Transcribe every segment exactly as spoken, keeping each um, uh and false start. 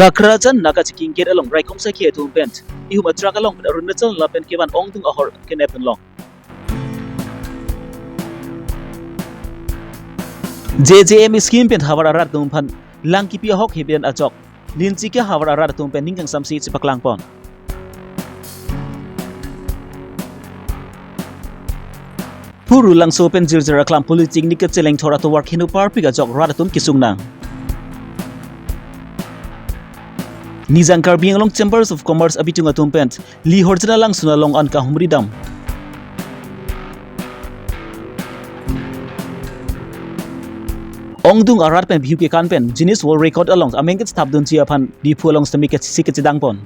Kakrajan Naga checking gate along raikom saikhi atum pen ihum a-truck along pen Arunachal lapen kevan ongdung ahor kenep pen long. J J M scheme pen havar arat atum aphan lang kipi ahok hibin ajok Linchika havar arat atum pen ning kangsamse chepaklang pon. Phurulangso pen jirjir aklam polytechnic kacheleng thor atovar kheno parpik ajok rat atum kesung nang. Nijang Karbi Anglong Chambers of Commerce abitung atum pen Lihorjana langsun along an kahumri dam. Ongdung arat pen bihu kekan pen Guinness World Record along ameng kethapdunji aphan Diphu along semi kechisi kechedang pon.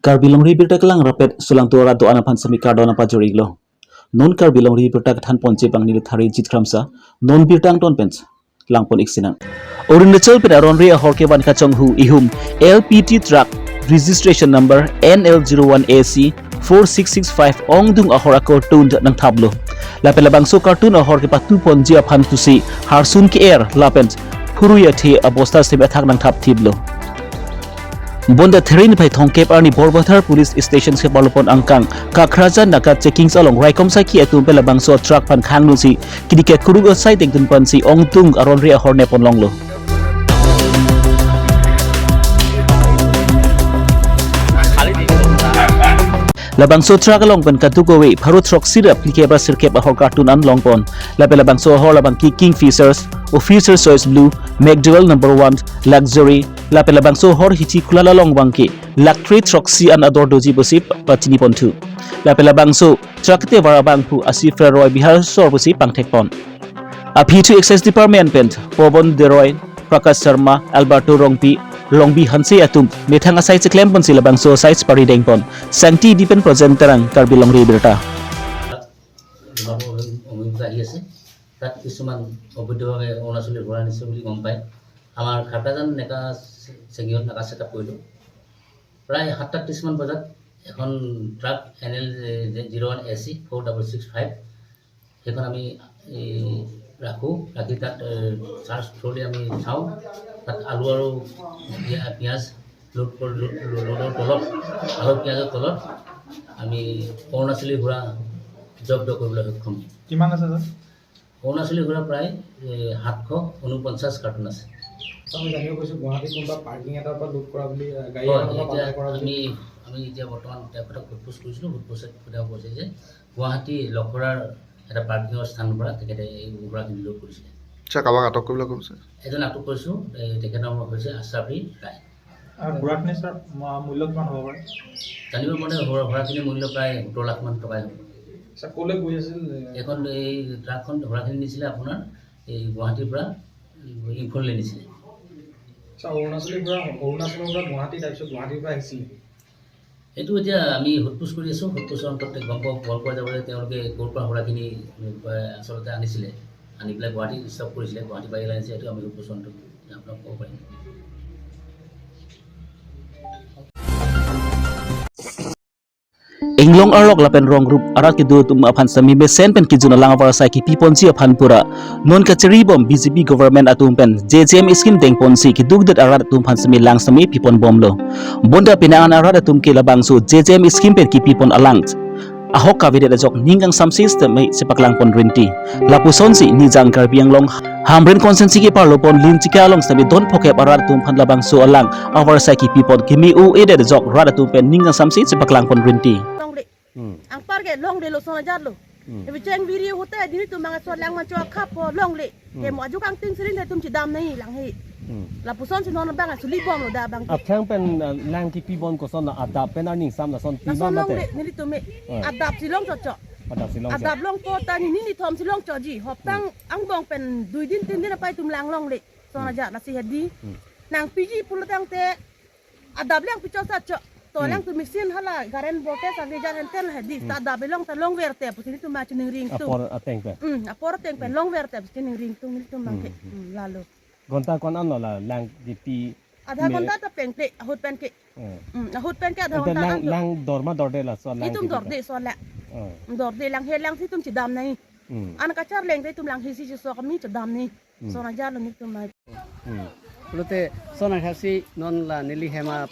Karbi Longri Birta kelang rapet sulangtu arat do-an aphan semi kardom pajor-iklo. Non Karbi Longri Birta kethan ponji abang neli Tharijit Kramsa, non birta angton pen langpon-ik sinang. Arunachal pen aron re ahor kevan kachonghu ihum L P T truck registration number N L zero one A C four six six five ongdung ahor a-carton nangthaplo. Lapen labangso carton ahor kepatu ponji aphan pusi harsun ke-er lapen phurui athe abosta semi athak nangthap thiplo. Bonta Therin phai thongkep arni Borbathar Police Station keparlo pon angkang Kakrajan Naga checking along raikom saikhi atum pen labangso truck aphan khangdunsi kidike kuruk asai dengdun ponsi ongdung aron re ahor nep pon longlo. Labangso truck along pen kadokave pharo throksi ra phlikep ra sirkep ahor carton an long pon. Lapen labangso ahor abangke Kingfishers, Officer Choice Blue, McDowell number one, Luxury, lapen labangso ahor hithi khula along abangke lakh three throksi an ador doji pusi pachini ponthu. Lapen labangso truck tevar abangphu Asif Roy Bihar sor pusi pangthek pon. Aphi thu Excise Department pen Pawan Deroy, Prakash Sharma, Alberto Rongpi, Rongbi Hanse atum methang asai cheklem ponsi labangso asai chepari deng pon. Sangti Dipen Projen Terang, Karbi Longri Birta. অভিযোগ আহি আছে। তাত কিছুমান অবৈধভাৱে অৰুণাচলী সুৰা আনিছে বুলি গম পাই আমাৰ খাপ্ৰাজান নেকা চেঙিয়ত নাকা চেকআপ কৰিলোঁ। প্ৰায় সাতটা ত্ৰিছমান বজাত এখন truck N L zero one A C four double six five, সেইখন আমি এই ৰাখোঁ। ৰাখি তাত, এ, চাৰ্চ থ্ৰ'লি আমি চাওঁ, তাত আলু আৰু পিয়া-, পিঁয়াজ লোড কৰি, লোড, লোডৰ তলত, আলু পিঁয়াজৰ তলত আমি অৰুণাচলী সুৰা জব্দ কৰিবলৈ সক্ষম হওঁ। কিমান আছে, ছাৰ? অৰুণাচলী সুৰা প্ৰায়, এ, সাতশ ঊনপঞ্চাশ কাৰ্টুন আছে। ছাৰ, মই জানিব পাৰিছোঁ, গুৱাহাটীত কোনোবা পাৰ্কিং এটাৰ পৰা লুট কৰা বুলি, এ, গাড়ী হয়, এটাৰ পৰা এতিয়া পাচাৰ কৰা বুলি। আমি, আমি এতিয়া বৰ্তমান তেখেতক সোধ-পোছ কৰিছিলোঁ। সোধ-পোছত তেওঁ কৈছে যে গুৱাহাটী লখৰাৰ এটা পাৰ্কিঙৰ স্থানৰ পৰা তেখেতে এই সুৰাখিনি লুট কৰিছিলে। ছাৰ, কাৰোবাক আটক কৰিবলৈ কৈছে? এজন আটক কৰিছোঁ, এই তেখেতৰ নাম হৈছে আশ্ৰাফী ৰায়। আৰু সুৰাখিনি, ছাৰ, মা-, মূল্য কিমান হ'ব পাৰে? জানিব মতে সুৰা-, সুৰাখিনিৰ মূল্য প্ৰায় সোতৰ লাখ মান টকাই হ'ব। ছাৰ, ক'লৈ গৈ আছিল? এইখন, এই ট্ৰাকখন সুৰাখিনি নিছিলে আপোনাৰ এই গুৱাহাটীৰ পৰা ইম্ফললৈ নিছিলে। ছাৰ, অৰুণাচলৰ পৰা, অৰুণাচলৰ পৰা গুৱাহাটী, তাৰপিছত গুৱাহাটীৰ পৰা আহিছিলে। এইটো এতিয়া আমি সোধ-পোছ কৰি আছোঁ। সোধ-পোছৰ অন্তত গম পোৱা, গম পোৱা যাব যে তেওঁলোকে ক'ৰ পৰা সুৰাখিনি, এ, আচলতে আনিছিলে, আনি পেলাই গুৱাহাটীত ষ্টক কৰিছিলে, গুৱাহাটীৰ পৰা এয়াৰলাইন আছে, এইটো আমি সোধ-পোছৰ অন্তত আপোনাক ক'ব পাৰিম। Inglong arlok lapen rong group arat kedo atum aphan semi mesen pen kejun alang avarsai kipi ponji aphan pura non kachiri bom B J P government atum pen J J M scheme deng ponsi keduk det arat atum aphan semi lang semi pi pon bomlo. Bonta penang an arat atum ke labangso J J M scheme pen kipi pon alang ahok kavedet ajok ning kangsamse sitame chepaklang pon rinti. Lapusonsi Nijang Karbi Anglong Hamren constituency keparlo pon Linchika along sitame don phokep arat atum aphan labangso alang avarsai kipi pon kimi u edet ajok rat atum pen ning kangsamse chepaklang pon rinti. Longle. Hmm. Anpar ke longle lo, sona jat lo. Hmm. Ebi cheng biri hote dini tu manga so lang mancho khap po longle. Hmm. Ke mo aju kangting sirin de tum chidam nai lang he. Hmm. Lapusonsi non bang asuli bom lo da bang. Athang pen, uh, lang kipi pon koson la adap pen arning sam lason pi lason man mate. Longle nelitum me. Hmm. Adap si longchotcho. Adap si longchot. Adap longpo ta ni nithom si longchotji. Hoptang, hmm, angbong pen dui din tin din apai tum lang longle. Sona, hmm, jat lasi hedi. Hmm. Nangpiji pulo tangte adap lang pichot satcho. To, hmm, lang tu machine hala garen bote sa gejan enten hedi. Hmm. Ta adap long ta longver te pusi nelitum ma chiningri ingtung. Apor ateng pen. Hmm, apor ateng pen, hmm, longver te pusi ningri ingtung nelitum bang ke. Hmm, hmm. Hmm, lalo. Ghonta ko-an lo la lang kipi? Adha me- ghonta ta pengple ahut pen ke. Hmm. Hmm, ahut pen ke adha ghonta lang, lang dor ma dorde laso lang kipi ta? Itum dorde so la. Hmm. Dorde lang he lang si itum chidam nai. Hmm. An kacharleng te itum lang hisi si sok mi chodam ni. Hmm. Son ajar lo netum mai. Hmm. Pulote son athaksi non la neli hem a,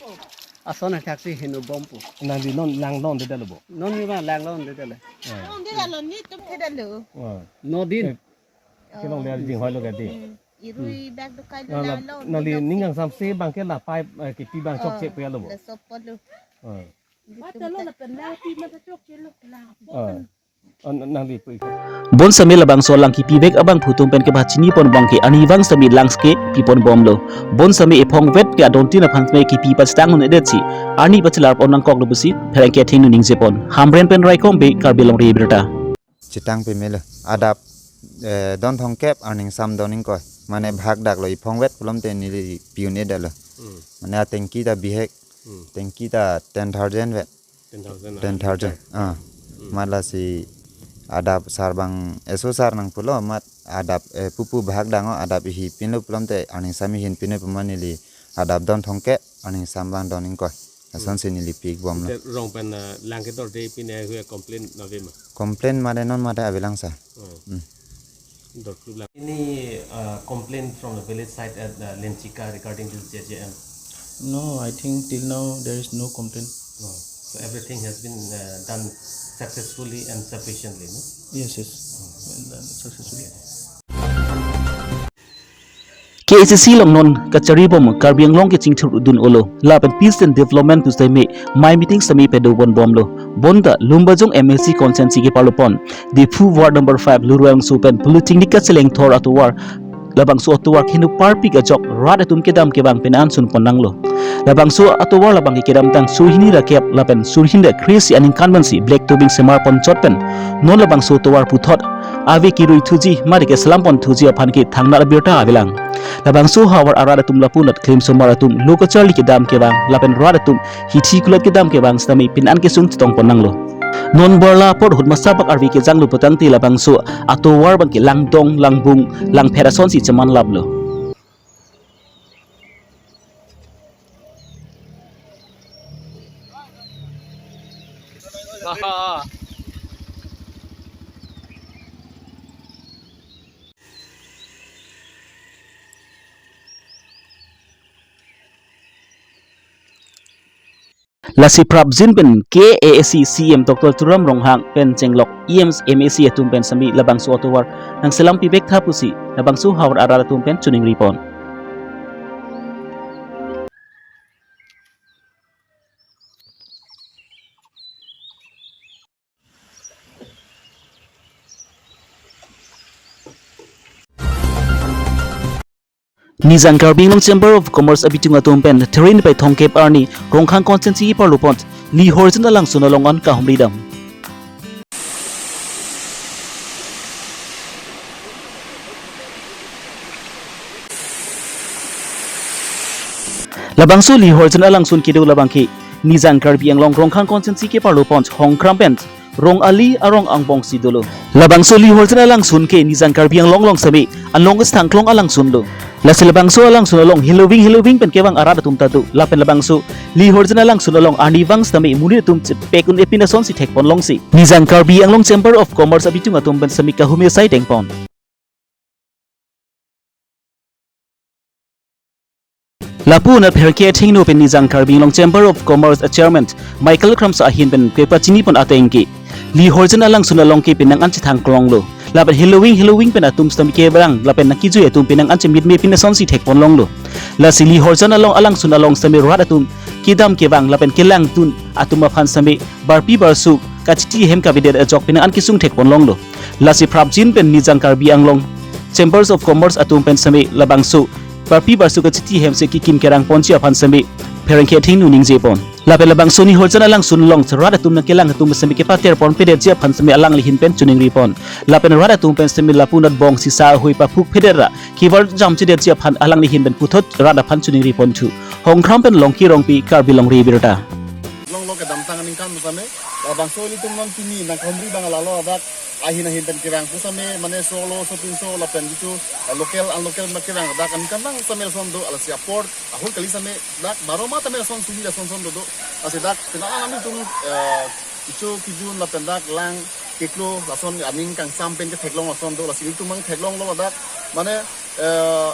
ason athaksi heno bompo. Nangli non lang non de dalo bo. Non ni ba lang non de dalo. Hmm. Long de dalo netum ke dalo. Hmm. No din. Eh, kelong le jing hoi lo ke di. Hmm. Irui bag do kai lo. Ah, la la lo, nangli netum ning ke. Ang samse abang ke la pipe, eh, kipi abang chokche, oh, pu ya lo bo. La sop po lo. Hmm. Mata lo la pen la pi mata chokche lo la. Hmm. An, nangli pu. Bonsitame labangso lang kipivek abangphu atum pen kepachini pon abang ke arnivang sitame lang ke pipon bomlo. Bonsitame ephong vet ke adontin aphan sitame kipi pachethang un-edet si arni pachelar pon nangkok lo pusi pherangke athengno ningje pon. Hamren pen Raikom Bey, Karbi Longri Abirta. Chetang pemelo. Adap, eh, don thomkep arningsam don ingkoi. Mane bhag dak lo, ephong vet pulote neli pi un-edet lo. Hmm. Mane atengki ta bihek. Hmm. Tengki ta ten thousand vet. Ten thousand, ah, ten thousand. Ah. Hmm. Mat lasi adap sar abang, eso sar nangpulo, mat adap, eh, pupu bhag dang o, adap ihi pinlo pulote arningsam ihin pinlo pu mane neli adap don thomkep arningsam abang don ingkoi. Asonsi neli pi-ik bomlo. Te rong pen, ah, lang kedo te pine hui complain nave ma? Complain mate non mate avelang sir. Oh. Hmm. Dor klub lang. Any, uh, complaint from the village side at, uh, Lenchika regarding this J J M? No, I think till now there is no complaint. No. So everything has been, uh, done successfully and sufficiently, no? Yes, yes. Well done, successfully. K A C C along non kachari bom Karbi Anglong kechingthur dun olo. Lapen peace and development pusitame mei meeting sitame pado pon bomlo. Bonta Lumbajong M A C constituency keparlo pon Diphu ward number five Lurwang su pen puluchingni kacheleng thor atovar, labangso atovar kenu parpik ajok rat atum kedam kevang pen an sun pon nanglo. Labangso atovar labang ke kedamtang surhini ra kep lapen surhini ra kre-isi aningkan pensi black topping semar pon chot pen non labangso atovar puthot ave kerui thuji mate keselam pon thuji aphan ke thangnat abirta avelang. Labangso havar arat atum lapu nat klim somar atum lo kacharli kedam kevang lapen rat atum hithi kulot kedam kevang sitame pin an kesung chetong pon nanglo. Non barla apor ahut masabak arve kejanglo putangte labangso atovar abang ke langdong, langbung, langpher asonsi cheman laplo. Lasi prapjin pen K A A C C E M Doctor Tuliram Ronghang pen chenglok E M M A C atum pen sitame labangso atovar nangselam pivek tha pusi labangso havar arat atum pen choningri pon. Nijang Karbi Anglong Chamber of Commerce abitung atum pen Therin pai thomkep arni Rongkhang constituency keparlo pon Lihorjan alangsun along an kahumri dam. Labangso Lihorjan alangsun kedo labang ke Nijang Karbi Anglong Rongkhang constituency keparlo pon Hongkram pen Rong Ali arong angbong si dolo. Labangso Lihorjan alangsun ke Nijang Karbi Anglong along sitame anlong kethangklong alangsun lo. Lasi labangso alangsun along heloving heloving pen kevang arat atum ta do. Lapen labangso Lihorjan alangsun along arnivang sitame monit atum chepek un-e pin asonsi thek pon longsi Nijang Karbi Anglong Chamber of Commerce abitung atum pen sitame kahumri asai deng pon. Lapu anat pherangke athengno pen Nijang Karbi Anglong Chamber of Commerce a Chairman Michael Kramsa ahin pen kepachini pon ateng ke Lihorjan alangsun along ke penang an chethangklong lo. Lapen heloving heloving pen atum sitame kevang lapen nangkejui atum penang an chemitme pin asonsi thek pon longlo. Lasi Lihorjan along alangsun along sitame rat atum kedam kevang lapen kelangdun atum aphan sitame barpi barsuk kachiti hem kavedet ajok penang an kesung thek pon longlo. Lasi prapjin pen Nijang Karbi Anglong Chambers of Commerce atum pen sitame labangso barpi barsuk kachiti hem si kekim kerang ponji aphan sitame pherangke athengno ningje pon. Lapen labangso Lihorjan alangsun along rat atum nangkelang atum sitame kepater pon pedetji aphan sitame alangli ahin pen choningri pon. Lapen rat atum pen sitame lapu anat bong sisa ahui paphuk pedet ra kevar jam chedetji aphan alangli ahin pen puthot rat aphan choningri pon thu. Hongkram pen Longki Rongpi, Karbi Longri Abirta. Longlo kedamtang aningkan sitame, labangso ilitum non pini nangkahumri abang lalo ladak ahin ahin pen kevang pusitame, mane solo, sopinso, lapen jitu, eh, local, unlocal ma kevang ladak aningkan abang sitame lason do, lasi apor ahun kali sitame dak baro ma tame lason suli lason son do do. Lasi dak penang an ilitum, eh, icho kijun lapen dak lang keklo lason aning kangsam pen ketheklong lason do, lasi ilitum abang theklonglo ladak, mane, eh,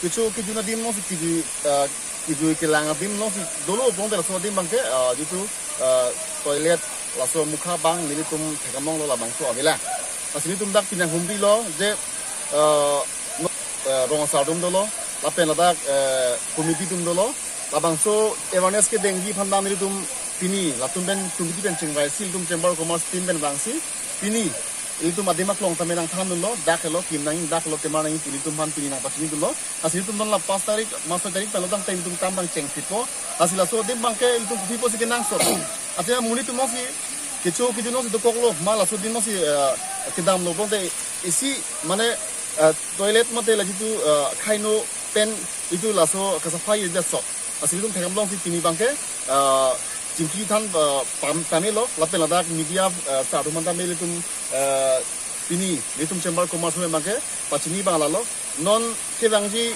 kecho kejun adim alongsi kejui, eh, kejui kelang adim alongsi dolo pulote laso adim abangke, eh, jitu, eh, toilet laso amukha abang nelitum thekdamlonglo, labangso avela. Lasi nelitum dak pini nanghumrilo je, eh, no, eh, rong asar atum dolo, lapen ladak, eh, committee atum dolo, labangso awareness kedengji aphan abang nelitum pini latum pen committee pen chingvaisi, ilitum Chamber of Commerce team pen vangsi, pini ilitum adim aklong tame nangthandunlo, dak helo, kim nangji, dak helo, temar nangji pu ilitum aphan pini nangpachinidunlo. Lasi ilitum non la pas tarik, mas tarik pen lo tangte ilitum kam abang chengphitpo. Lasi laso adim abangke ilitum kopi pusi kenangsot. Athe amonit atum alongsi kecho kejun alongsi dokoklo, ma laso adim alongsi, eh, kedamlo pulote isi, mane, eh, toilet mate la jitu, eh, khaino pen jitu laso kasafai ya jaso. Lasi ilitum thekdamlongsi pini abangke, eh, chingki than, eh, pam, pamelo, lapen ladak media, eh, sar atum aphan tame ilitum, eh, pini nelitum Chamber of Commerce abangke pachini abang lalo. Non kevangji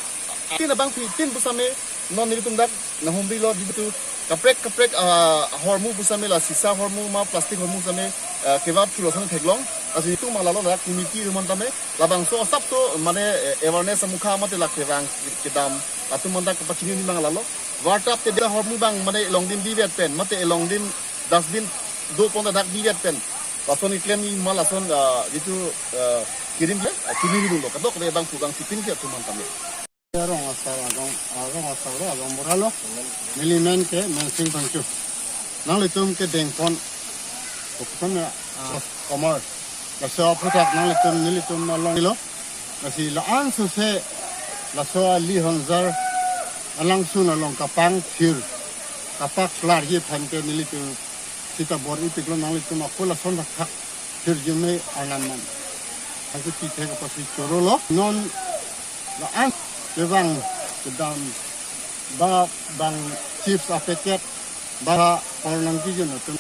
tin abangphi tin pusitame non nelitum dak nanghumrilo, jitu kaprek kaprek, ah, ahormu pusitame, la sisa ahormu ma plastic ahormu pusitame, ah, kevap chulo sang theklong. Lasi nelitum abang lalo, ladak committee atum aphan tame labangso asap to, mane, eh, awareness amukha mate la kevang kedam atum aphan dak pachini abang lalo. Vartap te dak ahormu abang, mane, along adim bivet pen mate along adim dustbin do pulote dak bivet pen lason iklem ni ma lason, ah, jitu, ah, kirim ke, ah, chini dulu kadokave abangphu abangphi tin ke atum aphan tame. Rong asar along, ah, rong asar along bura lo. Neli men ke Mensing Phangcho. Nanglitum kedengpon, pokoknya, ah, komor. Laso aphuthak nanglitum nelitum along lo. Lasi la-an sose laso a Lihonjar alangsun along kapangthir, kapaklarji aphan ke nelitum sita bor-ipiklo, nanglitum ako lason thakthak thirji me arnam man. Hangke tithe kapasi chorolo. Non la-an kevang kedam ba bang chips apacket ba kornang kijun atum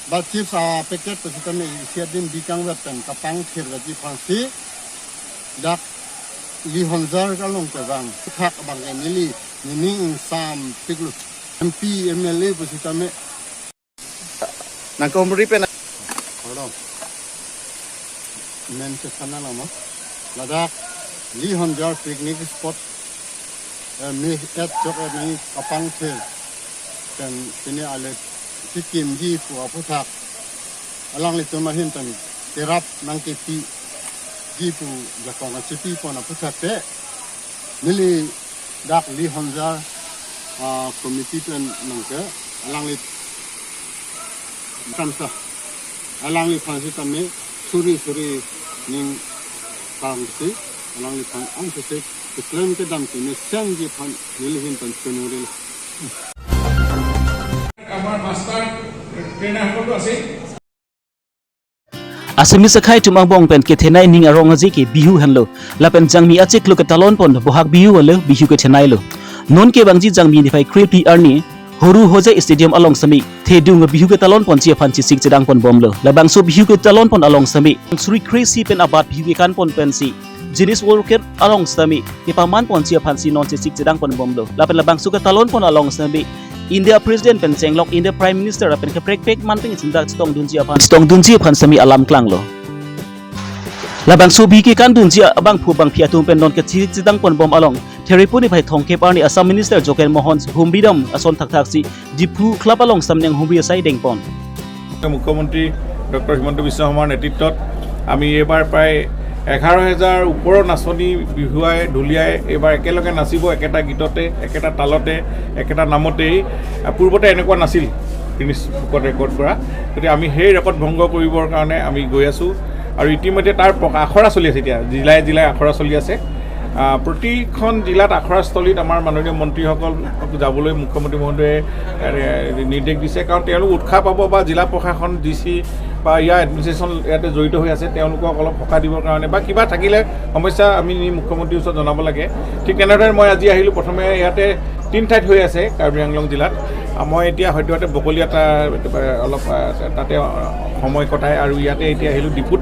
ba chips apacket pusitame isi adim bikang vet pen kapangthir gaji aphansi dak Lihonjar along kevang thak abangke neli nening ingsampiklo. M P, M L A pusitame nangkehumri pen. Hold on. Men ke sana lama. Ladak Lihonjar picnic spot, eh, me et chok et ni kapangthir. Pen pini ale sikimji pu aphuthak alanglitum ahin pen terap nangkepiji pu jakong kachepipon aphuthak te neli dak Lihonjar, ah, committee pen nangke alangli kamsa, alangliphan sitame suri suri ning tangsi, alangliphan an sese keklem kedam kemesen ji aphan neli ahin pen choningri. আমাৰ মাষ্টাৰ ট্ৰেইনাৰসকলো আছে। Assamese akhei atum angbong pen kethenei ning arong aji ke Bihu henlo. Lapen jangmi achiklo ketalon pon Bohag Bihu henlo, Bihu ketheneilo. Non kevangji jangmi niphai krepli arni Horu Hojai Stadium along sitame thedung Bihu ketalon ponji aphan chesik chedang ponbomlo. Labangso Bihu ketalon pon along sitame suri kre-isi pen abat Bihu kekan pon pensi Guinness World Record along sitame kepaman ponji aphansi non chesik chedang ponbomlo. Lapen labangso ketalon pon along sitame India President pen chenglok India Prime Minister lapen keprekpek manpeng chindak chetongdunji aphan, chetongdunji aphan sitame alam klanglo. Labangso Bihu kekan dunji abangphu abangphi atum pen non kechesik chedang ponbom along Theripu niphai thomkep arni Assam Minister Jogen Mohan humridam ason thakthaksi Diphu Club along sitame nanghumri asai dengpon. মুখ্যমন্ত্ৰী ডক্টৰ হিমন্ত বিশ্ব শৰ্মাৰ নেতৃত্বত আমি এইবাৰ প্ৰায় এঘাৰ হাজাৰ ওপৰৰ নাচনী বিহুৱাই ঢুলীয়াই এইবাৰ একেলগে নাচিব, একেটা গীততে, একেটা তালতে, একেটা নামতেই। আহ, পূৰ্বতে এনেকুৱা নাছিল, গিনিজ বুকত ৰেকৰ্ড কৰা। গতিকে আমি সেই ৰেকৰ্ড ভংগ কৰিবৰ কাৰণে আমি গৈ আছোঁ। আৰু ইতিমধ্যে তাৰ প্ৰকা-, আখৰা চলি আছে, এতিয়া জিলাই জিলাই আখৰা চলি আছে। আহ, প্ৰতিখন জিলাত আখৰাস্থলীত আমাৰ মাননীয় মন্ত্ৰীসকলক যাবলৈ মুখ্যমন্ত্ৰী মহোদয়ে, এ, নিৰ্দেশ দিছে, কাৰণ তেওঁলোক উৎসাহ পাব বা জিলা প্ৰশাসন, ডি চি বা ইয়াৰ এডমিনিষ্ট্ৰেশ্যন ইয়াতে জড়িত হৈ আছে, তেওঁলোকক অলপ সকাহ দিবৰ কাৰণে বা কিবা থাকিলে সমস্যা আমি নি মুখ্যমন্ত্ৰীৰ ওচৰত জনাব লাগে। ঠিক তেনেদৰে মই আজি আহিলোঁ, প্ৰথমে ইয়াতে তিন ঠাইত হৈ আছে কাৰ্বি আংলং জিলাত। আ, মই এতিয়া সদ্যহতে বকলিয়াত, আ, অলপ, আ, তাতে, আ, সময় কটাই আৰু ইয়াতে এতিয়া আহিলোঁ ডিপুত।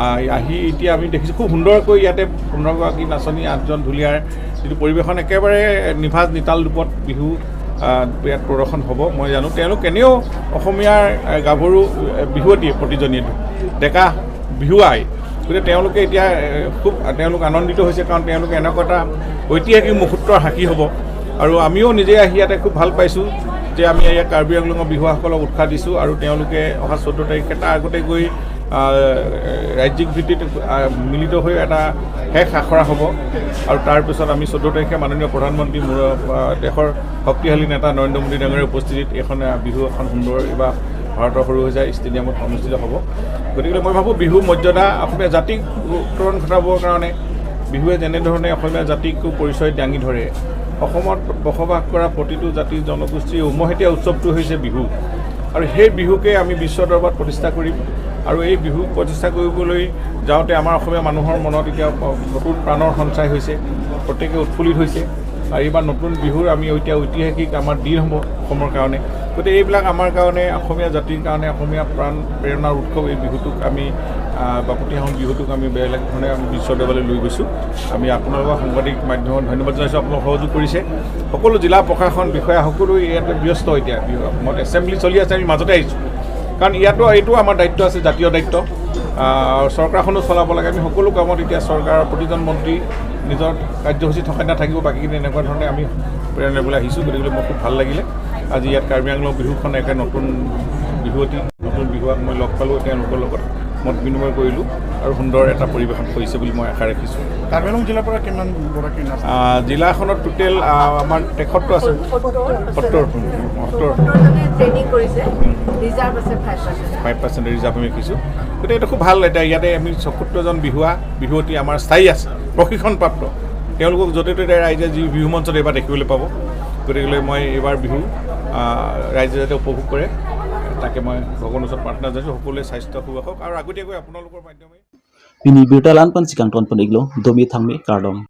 আ, আহি এতিয়া আমি দেখিছোঁ খুব সুন্দৰকৈ ইয়াতে পোন্ধৰগৰাকী নাচনী, আঠজন ঢুলীয়াৰ যিটো পৰিৱেশন, একেবাৰে নিভাঁজ নিতাল ৰূপত বিহু আহ, ইয়াত প্ৰদৰ্শন হ'ব। মই জানো তেওঁলোক এনেও অসমীয়াৰ, আহ, গাভৰু, আহ, বিহুৱতী প্ৰতিজনী ডেকা বিহুৱাই। গতিকে তেওঁলোকে এতিয়া, আহ, খুব তেওঁলোক আনন্দিত হৈছে, কাৰণ তেওঁলোকে এনেকুৱা এটা ঐতিহাসিক মুহূৰ্তৰ সাক্ষী হ'ব। আৰু আমিও নিজে আহি ইয়াতে খুব ভাল পাইছোঁ যে আমি ইয়াত কাৰ্বি আংলঙৰ বিহুৱাসকলক উৎসাহ দিছোঁ আৰু তেওঁলোকে অহা চৈধ্য তাৰিখে তাৰ আগতে গৈ, আহ, ৰাজ্যিক ভিত্তিত, আহ, মিলিত হৈ এটা শেষ আখৰা হ'ব। আৰু তাৰ পিছত আমি চৈধ্য তাৰিখে মাননীয় প্ৰধানমন্ত্ৰী মূৰ-, আহ, দেশৰ শক্তিশালী নেতা নৰেন্দ্ৰ মোদী ডাঙৰীয়াৰ উপস্থিতিত এখন, আহ, বিহু এখন সুন্দৰ এইবাৰ ভাৰতৰ সৰুসজাই ষ্টেডিয়ামত অনুষ্ঠিত হ'ব। গতিকে মই ভাবোঁ বিহু মৰ্যাদা অসমীয়া জাতিক উত্তৰণ ঘটাবৰ কাৰণে, বিহুৱে যেনেধৰণে অসমীয়া জাতিকো পৰিচয় দাঙি ধৰে, অসমত বসবাস কৰা প্ৰতিটো জাতি জনগোষ্ঠীৰ উমৈহতীয়া উৎসৱটো হৈছে বিহু। আৰু সেই বিহুকে আমি বিশ্ব দৰবাৰত প্ৰতিষ্ঠা কৰিম। আৰু এই বিহু প্ৰতিষ্ঠা কৰিবলৈ যাওঁতে আমাৰ অসমীয়া মানুহৰ মনত এতিয়া নতুন প্ৰাণৰ সঞ্চাৰ হৈছে, প্ৰত্যেকে উৎফুল্লিত হৈছে। আৰু এইবাৰ নতুন বিহুৰ আমি এতিয়া ঐতিহাসিক আমাৰ দিন হ'ব অসমৰ কাৰণে। গতিকে এইবিলাক আমাৰ কাৰণে, অসমীয়া জাতিৰ কাৰণে, অসমীয়া প্ৰাণ প্ৰেৰণাৰ উৎসৱ এই বিহুটোক আমি, আহ, বাপতি সাহোন বিহুটোক আমি বেলেগ ধৰণে আমি বিশ্ব দৰবাৰলৈ লৈ গৈছোঁ। আমি আপোনালোকৰ সাংবাদিক মাধ্যমত ধন্যবাদ জনাইছোঁ, আপোনালোকে সহযোগ কৰিছে। সকলো জিলা প্ৰশাসন বিষয়া সকলো ইয়াতে ব্যস্ত এতিয়া বিহু সময়ত। এছেম্বলি চলি আছে, আমি মাজতে আহিছোঁ, কাৰণ ইয়াতো এইটো আমাৰ দায়িত্ব আছে, জাতীয় দায়িত্ব। আহ, চৰকাৰখনো চলাব লাগে। আমি সকলো কামত এতিয়া চৰকাৰৰ প্ৰতিজন মন্ত্ৰী নিজৰ কাৰ্যসূচী থকা দিনা থাকিব, বাকীখিনি এনেকুৱা ধৰণে আমি প্ৰেৰণা দিবলৈ আহিছোঁ। গতিকে মোৰ খুব ভাল লাগিলে আজি ইয়াত কাৰ্বি আংলং বিহুখন একে নতুন বিহুৱতী, নতুন বিহুৱাক মই লগ পালোঁ, তেওঁলোকৰ লগত মত বিনিময় কৰিলোঁ আৰু সুন্দৰ এটা পৰিৱেশন কৰিছে বুলি মই আশা ৰাখিছোঁ। কাৰ্বি আংলং জিলাৰ পৰা কিমান গৰাকী নাচ? আহ, জিলাখনত টোটেল, আহ, আমাৰ তেসত্তৰ আছে, সত্তৰ। সত্তৰ, সত্তৰ। সত্তৰজনে ট্ৰেইনিং কৰিছে, ৰিজাৰ্ভ আছে five percent. Five percent reserve আমি ৰাখিছোঁ। গতিকে এইটো খুব ভাল। এতিয়া ইয়াতে আমি সত্তৰজন বিহুৱা, বিহুৱতী আমাৰ স্থায়ী আছে, প্ৰশিক্ষণপ্ৰাপ্ত। তেওঁলোকক য'তে ত'তে ৰাইজে যি বিহু মঞ্চত এইবাৰ দেখিবলৈ পাব। গতিকে মই এইবাৰ বিহু, আহ, ৰাইজে যাতে উপভোগ কৰে, তাকে মই ভগৱানৰ ওচৰত প্ৰাৰ্থনা জনাইছোঁ। সকলোৱে স্বাস্থ্য সুখ হওক আৰু আগতীয়াকৈ আপোনালোকৰ মাধ্যমে Pini birta la-an pen si kangton pon-iklo, dome thangme kardom.